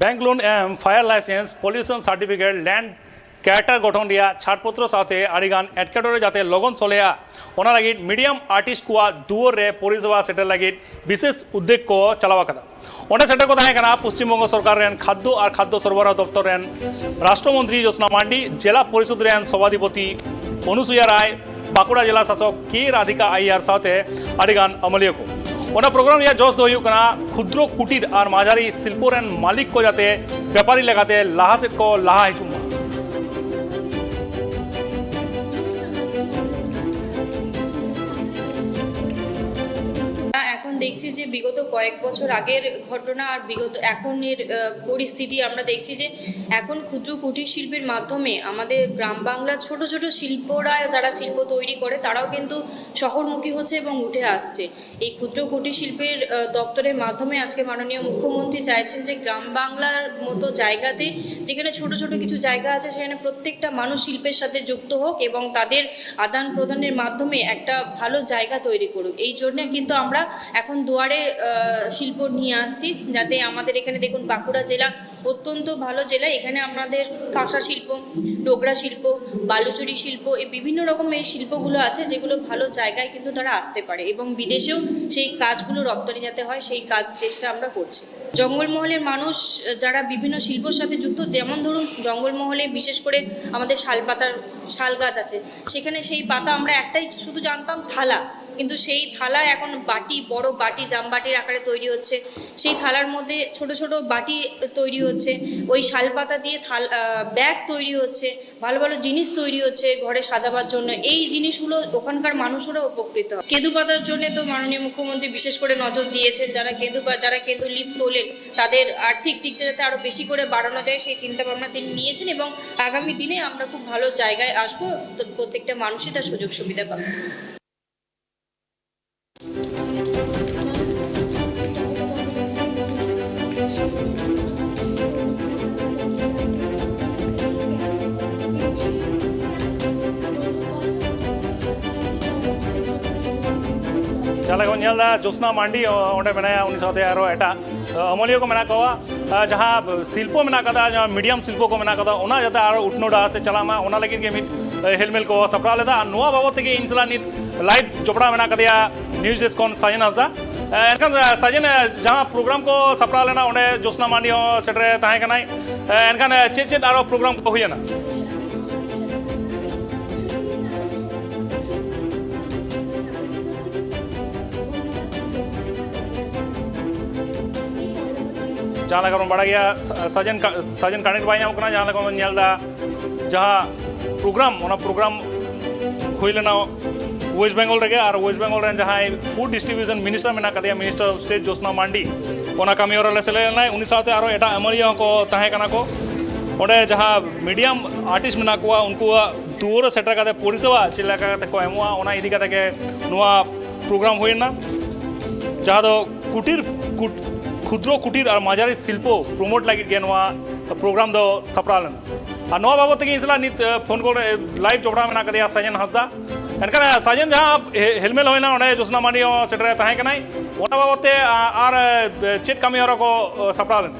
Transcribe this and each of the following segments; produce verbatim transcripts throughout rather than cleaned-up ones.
Bank loan ᱮᱢ, fire licence, pollution certificate, land character ᱜᱚᱴᱷᱚᱱ ᱨᱮᱭᱟᱜ ᱪᱷᱟᱲᱯᱚᱛᱨᱚ ᱥᱟᱶᱛᱮ ᱟᱹᱰᱤᱜᱟᱱ ᱮᱴᱠᱮᱴᱚᱬᱮ ᱡᱟᱛᱮ ᱞᱚᱜᱚᱱ ᱥᱚᱞᱦᱮᱜᱼᱟ, ᱚᱱᱟ ᱞᱟᱹᱜᱤᱫ ᱢᱤᱰᱤᱭᱟᱢ ᱟᱨᱴᱤᱥᱴ ᱠᱚᱣᱟᱜ ᱫᱩᱣᱟᱹᱨ ᱨᱮ ᱯᱚᱨᱤᱥᱮᱵᱟ ᱥᱮᱴᱮᱨ ᱞᱟᱹᱜᱤᱫ ᱵᱤᱥᱮᱥ ᱩᱫᱽᱫᱮᱜᱽ ᱠᱚ ᱪᱟᱞᱟᱣ ᱟᱠᱟᱫᱟ᱾ ᱚᱸᱰᱮ ᱥᱮᱴᱮᱨ ᱠᱚ ᱛᱟᱦᱮᱸ ᱠᱟᱱᱟ ᱯᱚᱥᱪᱤᱢ ᱵᱚᱝᱜᱚ ᱥᱚᱨᱠᱟᱨ ᱨᱮᱱ ᱠᱷᱟᱫᱽᱫᱚ ᱟᱨ ᱠᱷᱟᱫᱽᱫᱚ ᱥᱚᱨᱵᱚᱨᱟᱦᱚ ᱫᱚᱯᱛᱚᱨ ᱨᱮᱱ ᱨᱟᱥᱴᱨᱚ ᱢᱚᱱᱛᱨᱤ ᱡᱳᱥᱱᱟ ᱢᱟᱱᱰᱤ, ᱡᱮᱞᱟ ᱯᱚᱨᱤᱥᱚᱫ ᱨᱮᱱ ᱥᱚᱵᱷᱟᱫᱷᱤᱯᱚᱛᱤ ᱚᱱᱩᱥᱩᱭᱟ ᱨᱟᱭ, ᱵᱟᱸᱠᱩᱲᱟ ᱡᱮᱞᱟ ᱥᱟᱥᱚᱠ ᱠᱮ ᱨᱟᱫᱷᱤᱠᱟ ᱟᱭᱭᱟᱨ ᱥᱟᱶᱛᱮ ᱟᱹᱰᱤᱜᱟᱱ ᱟᱹᱢᱟᱹᱞᱤᱭᱟᱹ ᱠᱚ᱾ ᱚᱱᱟ ᱯᱨᱳᱜᱨᱟᱢ ᱨᱮᱭᱟᱜ ᱡᱚᱥ ᱫᱚ ᱦᱩᱭᱩᱜ ᱠᱟᱱᱟ ᱠᱷᱩᱫᱨᱚ ᱠᱩᱴᱤᱨ ᱟᱨ ᱢᱟᱡᱷᱟᱨᱤ ᱥᱤᱞᱯᱚ ᱨᱮᱱ ᱢᱟᱹᱞᱤᱠ ᱠᱚ ᱡᱟᱛᱮ ᱵᱮᱯᱟᱨᱤ ᱞᱮᱠᱟᱛᱮ ᱞᱟᱦᱟ ᱥᱮᱫ ᱠᱚ ᱞᱟᱦᱟ ᱦᱤᱡᱩᱜ ᱢᱟ᱾ আমরা এখন দেখছি যে বিগত কয়েক বছর আগের ঘটনা আর বিগত এখনের আহ, পরিস্থিতি আমরা দেখছি যে এখন ক্ষুদ্র কুটির শিল্পের মাধ্যমে আমাদের গ্রাম বাংলার ছোট ছোট শিল্পরা, যারা শিল্প তৈরি করে, তারাও কিন্তু শহরমুখী হচ্ছে এবং উঠে আসছে। এই ক্ষুদ্র কুটির শিল্পের আহ, দপ্তরের মাধ্যমে আজকে মাননীয় মুখ্যমন্ত্রী চাইছেন যে গ্রাম বাংলার মতো জায়গাতে, যেখানে ছোট ছোট কিছু জায়গা আছে, সেখানে প্রত্যেকটা মানুষ শিল্পের সাথে যুক্ত হোক এবং তাদের আদান প্রদানের মাধ্যমে একটা ভালো জায়গা তৈরি করুক। এই জন্য কিন্তু আমরা এখন দুয়ারে আহ, শিল্প নিয়ে আসছি, যাতে আমাদের এখানে, দেখুন, বাঁকুড়া জেলা অত্যন্ত ভালো জেলা। এখানে আমাদের কাঁসা শিল্প, ডোকরা শিল্প, বালুচুরি শিল্প, এই বিভিন্ন রকমের শিল্পগুলো আছে, যেগুলো ভালো জায়গায় কিন্তু তারা আসতে পারে এবং বিদেশেও সেই কাজগুলো রপ্তানি যাতে হয়, সেই কাজ, চেষ্টা আমরা করছি। জঙ্গলমহলের মানুষ, যারা বিভিন্ন শিল্পর সাথে যুক্ত, যেমন ধরুন, জঙ্গলমহলে বিশেষ করে আমাদের শাল পাতার, শাল গাছ আছে, সেখানে সেই পাতা আমরা একটাই শুধু জানতাম, থালা, কিন্তু সেই থালা এখন বাটি, বড় বাটি, জামবাটির আকারে তৈরি হচ্ছে। সেই থালার মধ্যে ছোট ছোট বাটি তৈরি হচ্ছে, ওই শাল পাতা দিয়ে থাল ব্যাগ তৈরি হচ্ছে, ভালো ভালো জিনিস তৈরি হচ্ছে ঘরে সাজাবার জন্য। এই জিনিসগুলো ওখানকার মানুষেরা উপকৃত হয়। কেঁদু পাতার জন্য তো মাননীয় মুখ্যমন্ত্রী বিশেষ করে নজর দিয়েছেন। যারা কেঁদু পা- যারা কেঁদু লিফ তোলেন, তাদের আর্থিক দিকটা যাতে আরো বেশি করে বাড়ানো যায়, সেই চিন্তা ভাবনা তিনি নিয়েছেন এবং আগামী দিনে আমরা খুব ভালো জায়গায় আসবো। তো প্রত্যেকটা মানুষই তার সুযোগ সুবিধা পাবে। ᱡᱟᱦᱟᱸ ᱞᱮᱠᱟ ᱵᱚᱱ ᱧᱮᱞ ᱮᱫᱟ, ᱡᱳᱥᱱᱟ ᱢᱟᱱᱰᱤ ᱚᱸᱰᱮ ᱢᱮᱱᱟᱭᱟ, ᱩᱱᱤ ᱥᱟᱶᱛᱮ ᱟᱨᱚ ᱮᱴᱟᱜ ᱟᱹᱢᱟᱹᱞᱤᱭᱟᱹ ᱠᱚ ᱢᱮᱱᱟᱜ ᱠᱚᱣᱟ᱾ ᱟᱨ ᱡᱟᱦᱟᱸ ᱥᱤᱞᱯᱚ ᱢᱮᱱᱟᱜ ᱠᱟᱫᱟ, ᱡᱟᱦᱟᱸ ᱢᱤᱰᱤᱭᱟᱢ ᱥᱤᱞᱯᱚ ᱠᱚ ᱢᱮᱱᱟᱜ ᱠᱟᱫᱟ, ᱚᱱᱟ ᱡᱟᱛᱮ ᱟᱨᱚ ᱩᱛᱱᱟᱹᱣ ᱰᱟᱦᱟᱨ ᱥᱮᱫ ᱪᱟᱞᱟᱜ ᱢᱟ, ᱚᱱᱟ ᱞᱟᱹᱜᱤᱫ ᱜᱮ ᱢᱤᱫ ᱦᱮᱞᱢᱮᱞ ᱠᱚ ᱥᱟᱯᱲᱟᱣ ᱞᱮᱫᱟ᱾ ᱟᱨ ᱱᱚᱣᱟ ᱵᱟᱵᱚᱫ ᱛᱮᱜᱮ ᱤᱧ ᱥᱟᱞᱟᱜ ᱱᱤᱛ ᱞᱟᱭᱤᱵᱷ ᱡᱚᱯᱲᱟᱣ ᱢᱮᱱᱟᱜ ᱠᱟᱫᱮᱭᱟ ᱱᱤᱭᱩᱡᱽ ᱰᱮᱥᱠ ᱠᱷᱚᱱ ᱥᱟᱡᱮᱱ ᱦᱟᱸᱥᱫᱟ᱾ ᱮᱱᱠᱷᱟᱱ ᱥᱟᱡᱮᱱ, ᱡᱟᱦᱟᱸ ᱯᱨᱳᱜᱨᱟᱢ ᱠᱚ ᱥᱟᱯᱲᱟᱣ ᱞᱮᱱᱟ, ᱚᱸᱰᱮ ᱡᱳᱥᱱᱟ ᱢᱟᱱᱰᱤ ᱦᱚᱸ ᱥᱮᱴᱮᱨ ᱛᱟᱦᱮᱸ ᱠᱟᱱᱟᱭ᱾ ᱮᱱᱠᱷᱟᱱ ᱪᱮᱫ ᱪᱮᱫ ᱟᱨᱚ ᱯᱨᱳᱜᱨᱟᱢ ᱠᱚ ᱦᱩᱭᱮᱱᱟ? ᱡᱟᱦᱟᱸ ᱞᱮᱠᱟ ᱵᱚᱱ ᱵᱟᱲᱟᱭ ᱜᱮᱭᱟ, ᱥᱟ-, ᱥᱟᱡᱮᱱ ᱠᱟ-, ᱥᱟᱡᱮᱱ ᱠᱟᱱᱮᱠᱴ ᱵᱟᱭ ᱧᱟᱢᱚᱜ ᱠᱟᱱᱟ᱾ ᱡᱟᱦᱟᱸ ᱞᱮᱠᱟ ᱵᱚᱱ ᱧᱮᱞ ᱮᱫᱟ, ᱡᱟᱦᱟᱸ ᱯᱨᱳᱜᱨᱟᱢ, ᱚᱱᱟ ᱯᱨᱳᱜᱨᱟᱢ ᱦᱩᱭ ᱞᱮᱱᱟ ᱳᱭᱮᱥᱴ ᱵᱮᱝᱜᱚᱞ ᱨᱮᱜᱮ, ᱟᱨ ᱳᱭᱮᱥᱴ ᱵᱮᱝᱜᱚᱞ ᱨᱮᱱ ᱡᱟᱦᱟᱸᱭ ᱯᱷᱩᱰ ᱰᱤᱥᱴᱨᱤᱵᱤᱭᱩᱥᱚᱱ ᱢᱤᱱᱤᱥᱴᱟᱨ ᱢᱮᱱᱟᱜ ᱠᱟᱫᱮᱭᱟ, ᱢᱤᱱᱤᱥᱴᱟᱨ ᱚᱯᱷ ᱥᱴᱮᱴ ᱡᱳᱥᱱᱟ ᱢᱟᱱᱰᱤ, ᱚᱱᱟ ᱠᱟᱹᱢᱤ ᱦᱚᱨᱟ ᱨᱮ ᱥᱮᱞᱮᱫ ᱞᱮᱱᱟᱭ᱾ ᱩᱱᱤ ᱥᱟᱶᱛᱮ ᱟᱨᱚ ᱮᱴᱟᱜ ᱟᱹᱢᱟᱹᱞᱤᱭᱟᱹ ᱦᱚᱸᱠᱚ ᱛᱟᱦᱮᱸ ᱠᱟᱱᱟ ᱠᱚ᱾ ᱚᱸᱰᱮ ᱡᱟᱦᱟᱸ ᱢᱤᱰᱤᱭᱟᱢ ᱟᱨᱴᱤᱥᱴ ᱢᱮᱱᱟᱜ ᱠᱚᱣᱟ, ᱩᱱᱠᱩᱣᱟᱜ ᱫᱩᱣᱟᱹᱨ ᱨᱮ ᱥᱮᱴᱮᱨ ᱠᱟᱛᱮ ᱯᱚᱨᱤᱥᱮᱵᱟ ᱪᱮᱫ ᱞᱮᱠᱟ ᱠᱟᱛᱮ ᱠᱚ ᱮᱢᱚᱜᱼᱟ, ᱚᱱᱟ ᱤᱫᱤ ᱠᱟᱛᱮ ᱜᱮ ᱱᱚᱣᱟ ᱯᱨᱳᱜᱨᱟᱢ ᱦᱩᱭᱮᱱᱟ, ᱡᱟᱦᱟᱸ ᱫᱚ ᱠᱩᱴᱤᱨ, ᱠᱩᱴ-, ᱠᱷᱩᱫᱨᱚ ᱠᱩᱴᱤᱨ ᱟᱨ ᱢᱟᱡᱷᱟᱨᱤ ᱥᱤᱞᱯᱚ ᱯᱨᱚᱢᱳᱴ ᱞᱟᱹᱜᱤᱫ ᱜᱮ ᱱᱚᱣᱟ ᱯᱨᱳᱜᱨᱟᱢ ᱫᱚ ᱥᱟᱯᱲᱟᱣ ᱞᱮᱱᱟ᱾ ᱟᱨ ᱱᱚᱣᱟ ᱵᱟᱵᱚᱫ ᱛᱮᱜᱮ ᱤᱧ ᱥᱟᱞᱟᱜ ᱱᱤᱛ, ᱮ, ᱯᱷᱳᱱ ᱠᱚᱞ ᱨᱮ ᱞᱟᱭᱤᱵᱷ ᱡᱚᱯᱲᱟᱣ ᱢᱮᱱᱟᱜ ᱠᱟᱫᱮᱭᱟ ᱥᱟᱡᱮᱱ ᱦᱟᱸᱥᱫᱟ᱾ ᱮᱱᱠᱷᱟᱱ, ᱮ, ᱥᱟᱡᱮᱱ, ᱡᱟᱦᱟᱸ ᱦᱮ-, ᱦᱮᱞᱢᱮᱞ ᱦᱩᱭᱱᱟ, ᱚᱸᱰᱮ ᱡᱳᱥᱱᱟ ᱢᱟᱱᱰᱤ ᱦᱚᱸ ᱥᱮᱴᱮᱨ ᱛᱟᱦᱮᱸ ᱠᱟᱱᱟᱭ᱾ ᱚᱱᱟ ᱵᱟᱵᱚᱫ ᱛᱮ, ᱟ-, ᱟᱨ, ᱮ, ᱪᱮᱫ ᱠᱟᱹᱢᱤ ᱦᱚᱨᱟ ᱠᱚ, ᱮ, ᱥᱟᱯᱲᱟᱣ ᱞᱮᱱᱟ?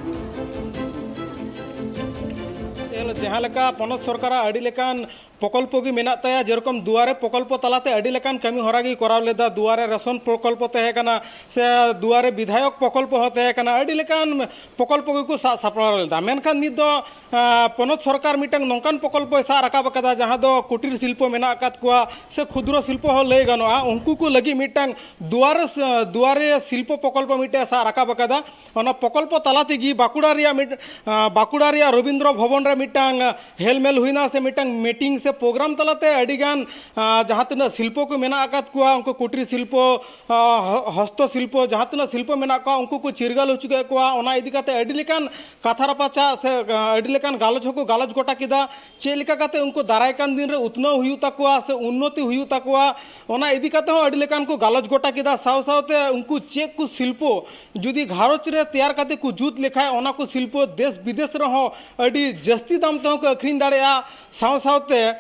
ᱡᱟᱦᱟᱸ ᱞᱮᱠᱟ ᱯᱚᱱᱚᱛ ᱥᱚᱨᱠᱟᱨᱟᱜ ᱟᱹᱰᱤ ᱞᱮᱠᱟᱱ ᱯᱨᱚᱠᱚᱞᱯᱚ ᱜᱮ ᱢᱮᱱᱟᱜ ᱛᱟᱭᱟ, ᱡᱮᱨᱚᱠᱚᱢ ᱫᱩᱣᱟᱨᱮ ᱯᱨᱚᱠᱚᱞᱯᱚ ᱛᱟᱞᱟᱛᱮ ᱟᱹᱰᱤ ᱞᱮᱠᱟᱱ ᱠᱟᱹᱢᱤ ᱦᱚᱨᱟ ᱜᱮᱭ ᱠᱚᱨᱟᱣ ᱞᱮᱫᱟ᱾ ᱫᱩᱣᱟᱨᱮ ᱨᱮᱥᱚᱱ ᱯᱨᱚᱠᱚᱞᱯᱚ ᱛᱟᱦᱮᱸ ᱠᱟᱱᱟ, ᱥᱮ ᱫᱩᱣᱟᱨᱮ ᱵᱤᱫᱷᱟᱭᱚᱠ ᱯᱨᱚᱠᱚᱞᱯᱚ ᱦᱚᱸ ᱛᱟᱦᱮᱸ ᱠᱟᱱᱟ᱾ ᱟᱹᱰᱤ ᱞᱮᱠᱟᱱ ᱯᱨᱚᱠᱚᱞᱯᱚ ᱜᱮᱠᱚ ᱥᱟᱵ ᱥᱟᱯᱲᱟᱣ ᱞᱮᱫᱟ᱾ ᱢᱮᱱᱠᱷᱟᱱ ᱱᱤᱛ ᱫᱚ, ᱟ, ᱯᱚᱱᱚᱛ ᱥᱚᱨᱠᱟᱨ ᱢᱤᱫᱴᱟᱝ ᱱᱚᱝᱠᱟᱱ ᱯᱨᱚᱠᱚᱞᱯᱚᱭ ᱥᱟᱵ ᱨᱟᱠᱟᱵ ᱟᱠᱟᱫᱟ, ᱡᱟᱦᱟᱸ ᱫᱚ ᱠᱩᱴᱤᱨ ᱥᱤᱞᱯᱚ ᱢᱮᱱᱟᱜ ᱟᱠᱟᱫ ᱠᱚᱣᱟ, ᱥᱮ ᱠᱷᱩᱫᱨᱚ ᱥᱤᱞᱯᱚ ᱦᱚᱸ ᱞᱟᱹᱭ ᱜᱟᱱᱚᱜᱼᱟ, ᱩᱱᱠᱩ ᱠᱚ ᱞᱟᱹᱜᱤᱫ ᱢᱤᱫᱴᱟᱝ ᱫᱩᱣᱟᱨᱮ, ᱫᱩᱣᱟᱨᱮ ᱥᱤᱞᱯᱚ ᱯᱨᱚᱠᱚᱞᱯᱚ ᱢᱤᱫᱴᱟᱝ ᱥᱟᱵ ᱨᱟᱠᱟᱵ ᱟᱠᱟᱫᱟ᱾ ᱚᱱᱟ ᱯᱨᱚᱠᱚᱞᱯᱚ ᱛᱟᱞᱟ ᱛᱮᱜᱮ ᱵᱟᱸᱠᱩᱲᱟ ᱨᱮᱭᱟᱜ ᱢᱤᱫ, ᱟ, ᱵᱟᱸᱠᱩᱲᱟ ᱨᱮᱭᱟᱜ ᱨᱚᱵᱤᱱᱫᱨᱚ ᱵᱷᱚᱵᱚᱱ ᱨᱮ ᱢᱤᱫᱴᱟᱝ, ᱟ, ᱦᱮᱞᱢᱮᱞ ᱦᱩᱭᱱᱟ, ᱥᱮ ᱢᱤᱫᱴᱟᱝ ᱢᱤᱴᱤᱝ ᱥᱮ ᱯᱨᱳᱜᱨᱟᱢ ᱛᱟᱞᱟᱛᱮ ᱟᱹᱰᱤᱜᱟᱱ, ᱟ, ᱡᱟᱦᱟᱸ ᱛᱤᱱᱟᱹᱜ ᱥᱤᱞᱯᱚ ᱠᱚ ᱢᱮᱱᱟᱜ ᱟᱠᱟᱫ ᱠᱚᱣᱟ, ᱩᱱᱠᱩ ᱠᱩᱴᱤᱨ ᱥᱤᱞᱯᱚ, ᱟ, ᱦᱚ-, ᱦᱚᱥᱛᱚ ᱥᱤᱞᱯᱚ, ᱡᱟᱦᱟᱸ ᱛᱤᱱᱟᱹᱜ ᱥᱤᱞᱯᱚ ᱢᱮᱱᱟᱜ ᱠᱚᱣᱟ, ᱩᱱᱠᱩ ᱠᱚ ᱪᱤᱨᱜᱟᱹᱞ ᱦᱚᱪᱚ ᱠᱮᱫ ᱠᱚᱣᱟ᱾ ᱚᱱᱟ ᱤᱫᱤ ᱠᱟᱛᱮ ᱟᱹᱰᱤ ᱞᱮᱠᱟᱱ ᱠᱟᱛᱷᱟ ᱨᱟᱯᱟᱪᱟᱜ ᱥᱮ, ᱟ, ᱟᱹᱰᱤ ᱞᱮᱠᱟᱱ ᱜᱟᱞᱚᱪ ᱦᱚᱸᱠᱚ ᱜᱟᱞᱚᱪ ᱜᱚᱴᱟ ᱠᱮᱫᱟ᱾ ᱪᱮᱫ ᱞᱮᱠᱟ ᱠᱟᱛᱮ ᱩᱱᱠᱩ ᱫᱟᱨᱟᱭ ᱠᱟᱱ ᱫᱤᱱ ᱨᱮ ᱩᱛᱱᱟᱹᱣ ᱦᱩᱭᱩᱜ ᱛᱟᱠᱚᱣᱟ ᱥᱮ ᱩᱱᱱᱚᱛᱤ ᱦᱩᱭᱩᱜ ᱛᱟᱠᱚᱣᱟ, ᱚᱱᱟ ᱤᱫᱤ ᱠᱟᱛᱮ ᱦᱚᱸ ᱟᱹᱰᱤ ᱞᱮᱠᱟᱱ ᱠᱚ ᱜᱟᱞᱚᱪ ᱜᱚᱴᱟ ᱠᱮᱫᱟ᱾ ᱥᱟᱶ ᱥᱟᱶᱛᱮ ᱩᱱᱠᱩ ᱪᱮᱫ ᱠᱚ ᱥᱤᱞᱯᱚ ᱡᱩᱫᱤ ᱜᱷᱟᱨᱚᱸᱡᱽ ᱨᱮ ᱛᱮᱭᱟᱨ ᱠᱟᱛᱮ ᱠᱚ ᱡᱩᱛ ᱞᱮᱠᱷᱟᱡ, ᱚᱱᱟ ᱠᱚ ᱥᱤᱞᱯᱚ ᱫᱮᱥ ᱵᱤᱫᱮᱥ ᱨᱮᱦᱚᱸ ᱟᱹᱰᱤ ᱡᱟᱹᱥᱛᱤ ᱫᱟᱢ ᱛᱮᱦᱚᱸ ᱠᱚ ᱟᱹᱠᱷᱨᱤᱧ ᱫᱟᱲᱮᱭᱟᱜᱼᱟ᱾ ᱥᱟᱶ ᱥᱟᱶᱛᱮ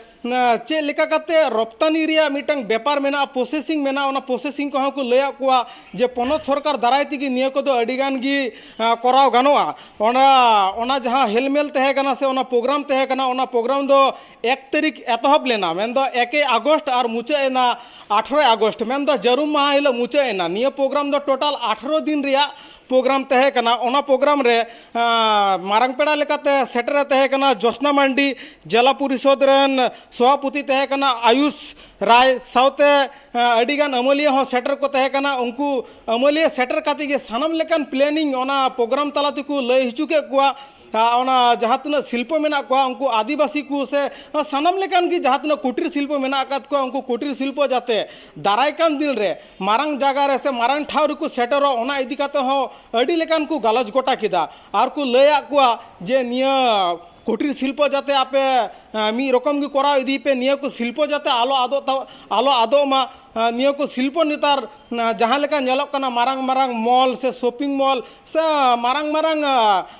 ᱪᱮᱫ ᱞᱮᱠᱟ ᱠᱟᱛᱮ ᱨᱚᱯᱛᱟᱱᱤ ᱨᱮᱭᱟᱜ ᱢᱤᱫᱴᱟᱝ ᱵᱮᱯᱟᱨ ᱢᱮᱱᱟᱜᱼᱟ, ᱯᱨᱚᱥᱮᱥᱤᱝ ᱢᱮᱱᱟᱜᱼᱟ, ᱚᱱᱟ ᱯᱨᱚᱥᱮᱥᱤᱝ ᱠᱚᱦᱚᱸ ᱠᱚ ᱞᱟᱹᱭᱟᱫ ᱠᱚᱣᱟ ᱡᱮ ᱯᱚᱱᱚᱛ ᱥᱚᱨᱠᱟᱨ ᱫᱟᱨᱟᱭ ᱛᱮᱜᱮ ᱱᱤᱭᱟᱹ ᱠᱚᱫᱚ ᱟᱹᱰᱤ ᱜᱟᱱ ᱜᱮ ᱠᱚᱨᱟᱣ ᱜᱟᱱᱚᱜᱼᱟ᱾ ᱚᱱᱟ ᱚᱱᱟ ᱡᱟᱦᱟᱸ ᱦᱮᱞᱢᱮᱞ ᱛᱟᱦᱮᱸ ᱠᱟᱱᱟ ᱥᱮ ᱚᱱᱟ ᱯᱨᱳᱜᱨᱟᱢ ᱛᱟᱦᱮᱸ ᱠᱟᱱᱟ, ᱚᱱᱟ ᱯᱨᱳᱜᱨᱟᱢ ᱫᱚ ᱮᱠ ᱛᱟᱹᱨᱤᱠᱷ ᱮᱛᱚᱦᱚᱵ ᱞᱮᱱᱟ, ᱢᱮᱱᱫᱚ ᱮᱠᱮ ᱟᱜᱚᱥᱴ ᱟᱨ ᱢᱩᱪᱟᱹᱫ ᱮᱱᱟ ᱟᱴᱷᱨᱚᱭ ᱟᱜᱚᱥᱴ, ᱢᱮᱱᱫᱚ ᱡᱟᱹᱨᱩᱢ ᱢᱟᱦᱟ ᱦᱤᱞᱳᱜ ᱢᱩᱪᱟᱹᱫ ᱮᱱᱟ᱾ ᱱᱤᱭᱟᱹ ᱯᱨᱳᱜᱨᱟᱢ ᱫᱚ ᱴᱳᱴᱟᱞ ᱟᱴᱷᱨᱚ ᱫᱤᱱ ᱨᱮᱭᱟᱜ ᱯᱨᱳᱜᱨᱟᱢ ᱛᱟᱦᱮᱸ ᱠᱟᱱᱟ᱾ ᱚᱱᱟ ᱯᱨᱳᱜᱨᱟᱢ ᱨᱮ ᱢᱟᱨᱟᱝ ᱯᱮᱲᱟ ᱞᱮᱠᱟᱛᱮ ᱥᱮᱴᱮᱨᱮ ᱛᱟᱦᱮᱸ ᱠᱟᱱᱟ ᱡᱳᱥᱱᱟ ᱢᱟᱱᱰᱤ, ᱡᱮᱞᱟ ᱯᱚᱨᱤᱥᱚᱫᱽ ᱨᱮᱱ ᱥᱚᱵᱷᱟᱯᱚᱛᱤ ᱛᱟᱦᱮᱸ ᱠᱟᱱᱟ ᱟᱭᱩᱥ ᱨᱟᱭ, ᱥᱟᱶᱛᱮ ᱟᱹᱰᱤᱜᱟᱱ ᱟᱹᱢᱟᱹᱞᱤᱭᱟᱹ ᱦᱚᱸ ᱥᱮᱴᱮᱨ ᱠᱚ ᱛᱟᱦᱮᱸ ᱠᱟᱱᱟ᱾ ᱩᱱᱠᱩ ᱟᱹᱢᱟᱹᱞᱤᱭᱟᱹ ᱥᱮᱴᱮᱨ ᱠᱟᱛᱮ ᱜᱮ ᱥᱟᱱᱟᱢ ᱞᱮᱠᱟᱱ ᱯᱞᱮᱱᱤᱝ ᱚᱱᱟ ᱯᱨᱳᱜᱨᱟᱢ ᱛᱟᱞᱟ ᱛᱮᱠᱚ ᱞᱟᱹᱭ ᱦᱚᱪᱚ ᱠᱮᱫ ᱠᱚᱣᱟ᱾ ᱚᱱᱟ ᱡᱟᱦᱟᱸ ᱛᱤᱱᱟᱹᱜ ᱥᱤᱞᱯᱚ ᱢᱮᱱᱟᱜ ᱠᱚᱣᱟ, ᱩᱱᱠᱩ ᱟᱹᱫᱤᱵᱟᱹᱥᱤ ᱠᱚ ᱥᱮ ᱥᱟᱱᱟᱢ ᱞᱮᱠᱟᱱ ᱜᱮ ᱡᱟᱦᱟᱸ ᱛᱤᱱᱟᱹᱜ ᱠᱩᱴᱤᱨ ᱥᱤᱞᱯᱚ ᱢᱮᱱᱟᱜ ᱟᱠᱟᱫ ᱠᱚᱣᱟ, ᱩᱱᱠᱩ ᱠᱩᱴᱤᱨ ᱥᱤᱞᱯᱚ ᱡᱟᱛᱮ ᱫᱟᱨᱟᱭ ᱠᱟᱱ ᱫᱤᱱ ᱨᱮ ᱢᱟᱨᱟᱝ ᱡᱟᱭᱜᱟ ᱨᱮ ᱥᱮ ᱢᱟᱨᱟᱝ ᱴᱷᱟᱶ ᱨᱮᱠᱚ ᱥᱮᱴᱮᱨᱚᱜ, ᱚᱱᱟ ᱤᱫᱤ ᱠᱟᱛᱮ ᱦᱚᱸ ᱟᱹᱰᱤ ᱞᱮᱠᱟᱱ ᱠᱚ ᱜᱟᱞᱚᱪ ᱜᱚᱴᱟ ᱠᱮᱫᱟ᱾ ᱟᱨ ᱠᱚ ᱞᱟᱹᱭᱟᱫ ᱠᱚᱣᱟ ᱡᱮ ᱱᱤᱭᱟᱹ ᱠᱩᱴᱤᱨ ᱥᱤᱞᱯᱚ ᱡᱟᱛᱮ ᱟᱯᱮ ᱢᱤᱫ ᱨᱚᱠᱚᱢ ᱜᱮ ᱠᱚᱨᱟᱣ ᱤᱫᱤᱭ ᱯᱮ, ᱱᱤᱭᱟᱹ ᱠᱚ ᱥᱤᱞᱯᱚ ᱡᱟᱛᱮ ᱟᱞᱚ ᱟᱫᱚᱜ ᱛᱟ-, ᱟᱞᱚ ᱟᱫᱚᱜ ᱢᱟ᱾ ᱱᱤᱭᱟᱹ ᱠᱚ ᱥᱤᱞᱯᱚ ᱱᱮᱛᱟᱨ ᱡᱟᱦᱟᱸ ᱞᱮᱠᱟ ᱧᱮᱞᱚᱜ ᱠᱟᱱᱟ, ᱢᱟᱨᱟᱝ ᱢᱟᱨᱟᱝ ᱢᱚᱞ ᱥᱮ ᱥᱚᱯᱤᱝ ᱢᱚᱞ ᱥᱮ ᱢᱟᱨᱟᱝ ᱢᱟᱨᱟᱝ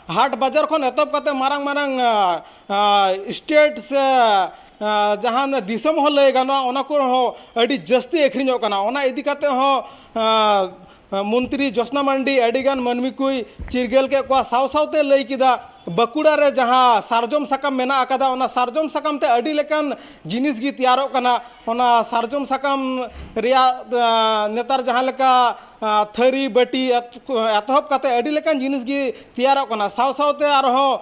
ᱦᱟᱴ ᱵᱟᱡᱟᱨ ᱠᱷᱚᱱ ᱮᱛᱚᱦᱚᱵ ᱠᱟᱛᱮ ᱢᱟᱨᱟᱝ ᱢᱟᱨᱟᱝ ᱥᱴᱮᱴ ᱥᱮ ᱡᱟᱦᱟᱸ ᱫᱤᱥᱚᱢ ᱦᱚᱸ ᱞᱟᱹᱭ ᱜᱟᱱᱚᱜᱼᱟ, ᱚᱱᱟ ᱠᱚᱨᱮ ᱦᱚᱸ ᱟᱹᱰᱤ ᱡᱟᱹᱥᱛᱤ ᱟᱹᱠᱷᱨᱤᱧᱚᱜ ᱠᱟᱱᱟ᱾ ᱚᱱᱟ ᱤᱫᱤ ᱠᱟᱛᱮ ᱦᱚᱸ ᱢᱚᱱᱛᱨᱤ ᱡᱳᱥᱱᱟ ᱢᱟᱱᱰᱤ ᱟᱹᱰᱤᱜᱟᱱ ᱢᱟᱹᱱᱢᱤ ᱠᱚᱭ ᱪᱤᱨᱜᱟᱹᱞ ᱠᱮᱫ ᱠᱚᱣᱟ᱾ ᱥᱟᱶ ᱥᱟᱶᱛᱮ ᱞᱟᱹᱭ ᱠᱮᱫᱟ, ᱵᱟᱸᱠᱩᱲᱟ ᱨᱮ ᱡᱟᱦᱟᱸ ᱥᱟᱨᱡᱚᱢ ᱥᱟᱠᱟᱢ ᱢᱮᱱᱟᱜ ᱟᱠᱟᱫᱟ, ᱚᱱᱟ ᱥᱟᱨᱡᱚᱢ ᱥᱟᱠᱟᱢ ᱛᱮ ᱟᱹᱰᱤ ᱞᱮᱠᱟᱱ ᱡᱤᱱᱤᱥ ᱜᱮ ᱛᱮᱭᱟᱨᱚᱜ ᱠᱟᱱᱟ᱾ ᱚᱱᱟ ᱥᱟᱨᱡᱚᱢ ᱥᱟᱠᱟᱢ ᱨᱮᱭᱟᱜ ᱱᱮᱛᱟᱨ ᱡᱟᱦᱟᱸ ᱞᱮᱠᱟ ᱛᱷᱟᱹᱨᱤ ᱵᱟᱹᱴᱤ ᱮᱛᱚᱦᱚᱵ ᱠᱟᱛᱮ ᱟᱹᱰᱤ ᱞᱮᱠᱟᱱ ᱡᱤᱱᱤᱥ ᱜᱮ ᱛᱮᱭᱟᱨᱚᱜ ᱠᱟᱱᱟ᱾ ᱥᱟᱶ ᱥᱟᱶᱛᱮ ᱟᱨᱦᱚᱸ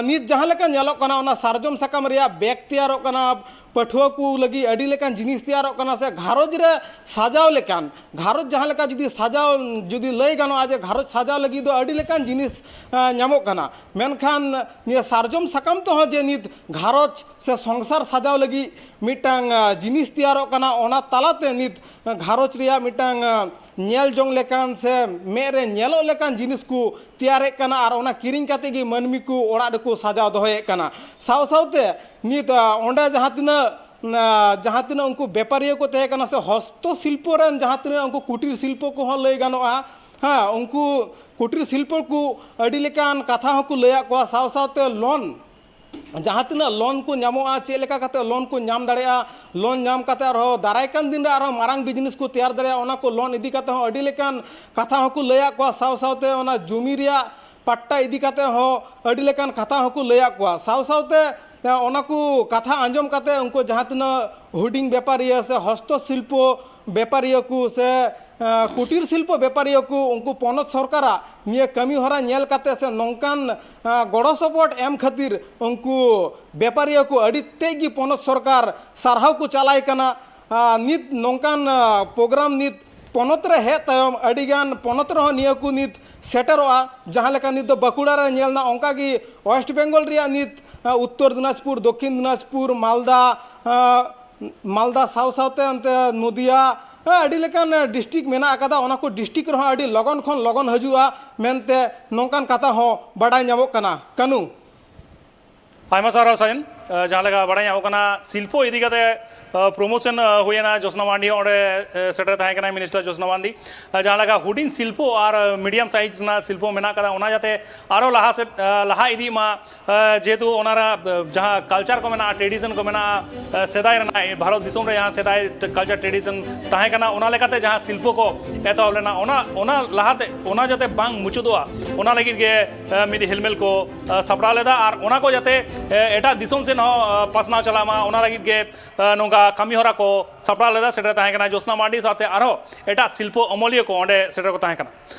ᱱᱤᱛ ᱡᱟᱦᱟᱸ ᱞᱮᱠᱟ ᱧᱮᱞᱚᱜ ᱠᱟᱱᱟ, ᱚᱱᱟ ᱥᱟᱨᱡᱚᱢ ᱥᱟᱠᱟᱢ ᱨᱮᱭᱟᱜ ᱵᱮᱜᱽ ᱛᱮᱭᱟᱨᱚᱜ ᱠᱟᱱᱟ, ᱯᱟᱹᱴᱷᱩᱣᱟᱹ ᱠᱚ ᱞᱟᱹᱜᱤᱫ ᱟᱹᱰᱤ ᱞᱮᱠᱟᱱ ᱡᱤᱱᱤᱥ ᱛᱮᱭᱟᱨᱚᱜ ᱠᱟᱱᱟ, ᱥᱮ ᱜᱷᱟᱨᱚᱸᱡᱽ ᱨᱮ ᱥᱟᱡᱟᱣ ᱞᱮᱠᱟᱱ, ᱜᱷᱟᱨᱚᱸᱡᱽ ᱡᱟᱦᱟᱸ ᱞᱮᱠᱟ ᱡᱩᱫᱤ ᱥᱟᱡᱟᱣ, ᱡᱩᱫᱤ ᱞᱟᱹᱭ ᱜᱟᱱᱚᱜᱼᱟ ᱡᱮ ᱜᱷᱟᱨᱚᱸᱡᱽ ᱥᱟᱡᱟᱣ ᱞᱟᱹᱜᱤᱫ ᱫᱚ ᱟᱹᱰᱤ ᱞᱮᱠᱟᱱ ᱡᱤᱱᱤᱥ ᱧᱟᱢᱚᱜ ᱠᱟᱱᱟ, ᱢᱮᱱᱠᱷᱟᱱ ᱱᱤᱭᱟᱹ ᱥᱟᱨᱡᱚᱢ ᱥᱟᱠᱟᱢ ᱛᱮᱦᱚᱸ ᱡᱮ ᱱᱤᱛ ᱜᱷᱟᱨᱚᱸᱡᱽ ᱥᱮ ᱥᱚᱝᱥᱟᱨ ᱥᱟᱡᱟᱣ ᱞᱟᱹᱜᱤᱫ ᱢᱤᱫᱴᱟᱝ ᱡᱤᱱᱤᱥ ᱛᱮᱭᱟᱨᱚᱜ ᱠᱟᱱᱟ, ᱚᱱᱟ ᱛᱟᱞᱟᱛᱮ ᱱᱤᱛ ᱜᱷᱟᱨᱚᱸᱡᱽ ᱨᱮᱭᱟᱜ ᱢᱤᱫᱴᱟᱝ ᱧᱮᱞ ᱡᱚᱝ ᱞᱮᱠᱟᱱ ᱥᱮ ᱢᱮᱫ ᱨᱮ ᱧᱮᱞᱚᱜ ᱞᱮᱠᱟᱱ ᱡᱤᱱᱤᱥ ᱠᱚ ᱛᱮᱭᱟᱨᱮᱫ ᱠᱟᱱᱟ ᱟᱨ ᱚᱱᱟ ᱠᱤᱨᱤᱧ ᱠᱟᱛᱮ ᱜᱮ ᱢᱟᱹᱱᱢᱤ ᱠᱚ ᱚᱲᱟᱜ ᱨᱮᱠᱚ ᱥᱟᱡᱟᱣ ᱫᱚᱦᱚᱭᱮᱫ ᱠᱟᱱᱟ᱾ ᱥᱟᱶ ᱥᱟᱶᱛᱮ ᱱᱤᱛ ᱚᱸᱰᱮ ᱡᱟᱦᱟᱸ ᱛᱤᱱᱟᱹᱜ ᱡᱟᱦᱟᱸ ᱛᱤᱱᱟᱹᱜ ᱩᱱᱠᱩ ᱵᱮᱯᱟᱨᱤᱭᱟᱹ ᱠᱚ ᱛᱟᱦᱮᱸ ᱠᱟᱱᱟ ᱥᱮ ᱦᱚᱥᱛᱚ ᱥᱤᱞᱯᱚ ᱨᱮᱱ ᱡᱟᱦᱟᱸ ᱛᱤᱱᱟᱹᱜ ᱩᱱᱠᱩ ᱠᱩᱴᱤᱨ ᱥᱤᱞᱯᱚ ᱠᱚᱦᱚᱸ ᱞᱟᱹᱭ ᱜᱟᱱᱚᱜᱼᱟ, ᱦᱮᱸ, ᱩᱱᱠᱩ ᱠᱩᱴᱤᱨ ᱥᱤᱞᱯᱚ ᱠᱚ ᱟᱹᱰᱤ ᱞᱮᱠᱟᱱ ᱠᱟᱛᱷᱟ ᱦᱚᱸᱠᱚ ᱞᱟᱹᱭᱟᱫ ᱠᱚᱣᱟ᱾ ᱥᱟᱶ ᱥᱟᱶᱛᱮ ᱞᱳᱱ ᱡᱟᱦᱟᱸ ᱛᱤᱱᱟᱹᱜ ᱞᱳᱱ ᱠᱚ ᱧᱟᱢᱚᱜᱼᱟ, ᱪᱮᱫ ᱞᱮᱠᱟ ᱠᱟᱛᱮ ᱞᱳᱱ ᱠᱚ ᱧᱟᱢ ᱫᱟᱲᱮᱭᱟᱜᱼᱟ, ᱞᱳᱱ ᱧᱟᱢ ᱠᱟᱛᱮ ᱟᱨᱦᱚᱸ ᱫᱟᱨᱟᱭ ᱠᱟᱱ ᱫᱤᱱ ᱨᱮ ᱟᱨᱦᱚᱸ ᱢᱟᱨᱟᱝ ᱵᱤᱡᱽᱱᱮᱥ ᱠᱚ ᱛᱮᱭᱟᱨ ᱫᱟᱲᱮᱭᱟᱜᱼᱟ, ᱚᱱᱟ ᱠᱚ ᱞᱳᱱ ᱤᱫᱤ ᱠᱟᱛᱮ ᱦᱚᱸ ᱟᱹᱰᱤ ᱞᱮᱠᱟᱱ ᱠᱟᱛᱷᱟ ᱦᱚᱸᱠᱚ ᱞᱟᱹᱭᱟᱫ ᱠᱚᱣᱟ᱾ ᱥᱟᱶ ᱥᱟᱶᱛᱮ ᱚᱱᱟ ᱡᱩᱢᱤ ᱨᱮᱭᱟᱜ ᱯᱟᱴᱴᱟ ᱤᱫᱤ ᱠᱟᱛᱮ ᱦᱚᱸ ᱟᱹᱰᱤ ᱞᱮᱠᱟᱱ ᱠᱟᱛᱷᱟ ᱦᱚᱸᱠᱚ ᱞᱟᱹᱭᱟᱫ ᱠᱚᱣᱟ᱾ ᱥᱟᱶ ᱥᱟᱶᱛᱮ, ᱮ, ᱚᱱᱟ ᱠᱚ ᱠᱟᱛᱷᱟ ᱟᱸᱡᱚᱢ ᱠᱟᱛᱮ ᱩᱱᱠᱩ ᱡᱟᱦᱟᱸ ᱛᱤᱱᱟᱹᱜ ᱦᱩᱰᱤᱧ ᱵᱮᱯᱟᱨᱤᱭᱟᱹ ᱥᱮ ᱦᱚᱥᱛᱚ ᱥᱤᱞᱯᱚ ᱵᱮᱯᱟᱨᱤᱭᱟᱹ ᱠᱚ ᱥᱮ, ᱮ, ᱠᱩᱴᱤᱨ ᱥᱤᱞᱯᱚ ᱵᱮᱯᱟᱨᱤᱭᱟᱹ ᱠᱚ, ᱩᱱᱠᱩ ᱯᱚᱱᱚᱛ ᱥᱚᱨᱠᱟᱨᱟᱜ ᱱᱤᱭᱟᱹ ᱠᱟᱹᱢᱤ ᱦᱚᱨᱟ ᱧᱮᱞ ᱠᱟᱛᱮ ᱥᱮ ᱱᱚᱝᱠᱟᱱ, ᱮ, ᱜᱚᱲᱚ ᱥᱚᱯᱚᱦᱚᱫ ᱮᱢ ᱠᱷᱟᱹᱛᱤᱨ ᱩᱱᱠᱩ ᱵᱮᱯᱟᱨᱤᱭᱟᱹ ᱠᱚ ᱟᱹᱰᱤ ᱛᱮᱫ ᱜᱮ ᱯᱚᱱᱚᱛ ᱥᱚᱨᱠᱟᱨ ᱥᱟᱨᱦᱟᱣ ᱠᱚ ᱪᱟᱞᱟᱭ ᱠᱟᱱᱟ᱾ ᱟ, ᱱᱤᱛ ᱱᱚᱝᱠᱟᱱ, ᱟ, ᱯᱨᱳᱜᱨᱟᱢ ᱱᱤᱛ ᱯᱚᱱᱚᱛ ᱨᱮ ᱦᱮᱡ ᱛᱟᱭᱚᱢ ᱟᱹᱰᱤᱜᱟᱱ ᱯᱚᱱᱚᱛ ᱨᱮᱦᱚᱸ ᱱᱤᱭᱟᱹ ᱠᱚ ᱱᱤᱛ ᱥᱮᱴᱮᱨᱚᱜᱼᱟ᱾ ᱡᱟᱦᱟᱸ ᱞᱮᱠᱟ ᱱᱤᱛ ᱫᱚ ᱵᱟᱸᱠᱩᱲᱟ ᱨᱮ ᱧᱮᱞ ᱮᱱᱟ, ᱚᱱᱠᱟ ᱜᱮ ᱳᱭᱮᱥᱴ ᱵᱮᱝᱜᱚᱞ ᱨᱮᱭᱟᱜ ᱱᱤᱛ, ᱟ, ᱩᱛᱛᱚᱨ ᱫᱤᱱᱟᱡᱽᱯᱩᱨ, ᱫᱚᱠᱠᱷᱤᱱ ᱫᱤᱱᱟᱡᱽᱯᱩᱨ, ᱢᱟᱞᱫᱟ, ᱟ, ᱢᱟᱞᱫᱟ ᱥᱟᱶ ᱥᱟᱶᱛᱮ ᱚᱱᱛᱮ ᱱᱚᱫᱤᱭᱟ, ᱟ, ᱟᱹᱰᱤ ᱞᱮᱠᱟᱱ, ᱟ, ᱰᱤᱥᱴᱨᱤᱠᱴ ᱢᱮᱱᱟᱜ ᱟᱠᱟᱫᱟ᱾ ᱚᱱᱟ ᱠᱚ ᱰᱤᱥᱴᱨᱤᱠᱴ ᱨᱮᱦᱚᱸ ᱟᱹᱰᱤ ᱞᱚᱜᱚᱱ ᱠᱷᱚᱱ ᱞᱚᱜᱚᱱ ᱦᱤᱡᱩᱜᱼᱟ ᱢᱮᱱᱛᱮ ᱱᱚᱝᱠᱟᱱ ᱠᱟᱛᱷᱟ ᱦᱚᱸ ᱵᱟᱰᱟᱭ ᱧᱟᱢᱚᱜ ᱠᱟᱱᱟ᱾ ᱠᱟᱹᱱᱩ᱾ ᱟᱭᱢᱟ ᱥᱟᱨᱦᱟᱣ ᱥᱟᱡᱮᱱ᱾ ᱟᱸ, ᱡᱟᱦᱟᱸ ᱞᱮᱠᱟ ᱵᱟᱲᱟᱭ ᱧᱟᱢᱚᱜ ᱠᱟᱱᱟ, ᱥᱤᱞᱯᱚ ᱤᱫᱤ ᱠᱟᱛᱮ, ᱟᱸ, ᱯᱨᱳᱢᱳᱥᱚᱱ, ᱟᱸ, ᱦᱩᱭᱮᱱᱟ᱾ ᱡᱳᱥᱱᱟ ᱢᱟᱱᱰᱤ ᱦᱚᱸ ᱚᱸᱰᱮ, ᱟᱸ, ᱥᱮᱴᱮᱨ ᱛᱟᱦᱮᱸ ᱠᱟᱱᱟᱭ, ᱢᱤᱱᱤᱥᱴᱟᱨ ᱡᱳᱥᱱᱟ ᱢᱟᱱᱰᱤ᱾ ᱟᱸ, ᱡᱟᱦᱟᱸ ᱞᱮᱠᱟ ᱦᱩᱰᱤᱧ ᱥᱤᱞᱯᱚ ᱟᱨ, ᱟᱸ, ᱢᱤᱰᱤᱭᱟᱢ ᱥᱟᱭᱤᱡᱽ ᱨᱮᱱᱟᱜ ᱥᱤᱞᱯᱚ ᱢᱮᱱᱟᱜ ᱠᱟᱫᱟ, ᱚᱱᱟ ᱡᱟᱛᱮ ᱟᱨᱚ ᱞᱟᱦᱟ ᱥᱮᱫ, ᱟᱸ, ᱞᱟᱦᱟ ᱤᱫᱤᱜ ᱢᱟ᱾ ᱟᱸ, ᱡᱮᱦᱮᱛᱩ ᱚᱱᱟ ᱨᱮ, ᱟᱸ, ᱡᱟᱦᱟᱸ ᱠᱟᱞᱪᱟᱨ ᱠᱚ ᱢᱮᱱᱟᱜᱼᱟ, ᱴᱨᱮᱰᱤᱥᱚᱱ ᱠᱚ ᱢᱮᱱᱟᱜᱼᱟ, ᱟᱸ, ᱥᱮᱫᱟᱭ ᱨᱮᱱᱟᱜ, ᱵᱷᱟᱨᱚᱛ ᱫᱤᱥᱚᱢ ᱨᱮ ᱡᱟᱦᱟᱸ ᱥᱮᱫᱟᱭ ᱠᱟᱞᱪᱟᱨ ᱴᱨᱮᱰᱤᱥᱚᱱ ᱛᱟᱦᱮᱸ ᱠᱟᱱᱟ, ᱚᱱᱟ ᱞᱮᱠᱟᱛᱮ ᱡᱟᱦᱟᱸ ᱥᱤᱞᱯᱚ ᱠᱚ ᱮᱛᱚᱦᱚᱵ ᱞᱮᱱᱟ, ᱚᱱᱟ, ᱚᱱᱟ ᱞᱟᱦᱟᱛᱮ, ᱚᱱᱟ ᱡᱟᱛᱮ ᱵᱟᱝ ᱢᱩᱪᱟᱹᱫᱚᱜᱼᱟ, ᱚᱱᱟ ᱞᱟᱹᱜᱤᱫ ᱜᱮ, ᱟᱸ, ᱢᱤᱫ ᱦᱮᱞᱢᱮᱞ ᱠᱚ, ᱟᱸ, ᱥᱟᱯᱲᱟᱣ ᱞᱮᱫᱟ᱾ ᱟᱨ ᱚᱱᱟ ᱠᱚ ᱡᱟᱛᱮ, ᱟᱸ, ᱮᱴᱟᱜ ᱫᱤᱥᱚᱢ ᱥᱮᱫ ᱦᱚᱸ, ᱟᱸ, ᱯᱟᱥᱱᱟᱣ ᱪᱟᱞᱟᱜ ᱢᱟ, ᱚᱱᱟ ᱞᱟᱹᱜᱤᱫ ᱜᱮ, ᱟᱸ, ᱱᱚᱝᱠᱟ ᱠᱟᱹᱢᱤ ᱦᱚᱨᱟ ᱠᱚ ᱥᱟᱯᱲᱟᱣ ᱞᱮᱫᱟ᱾ ᱥᱮᱴᱮᱨ ᱛᱟᱦᱮᱸ ᱠᱟᱱᱟ ᱡᱳᱥᱱᱟ ᱢᱟᱱᱰᱤ ᱥᱟᱶᱛᱮ ᱟᱨᱦᱚᱸ ᱮᱴᱟᱜ ᱥᱤᱞᱯᱚ ᱚᱢᱚᱞᱤᱭᱟᱹ ᱠᱚ ᱚᱸᱰᱮ ᱥᱮᱴᱮᱨ ᱠᱚ ᱛᱟᱦᱮᱸ ᱠᱟᱱᱟ᱾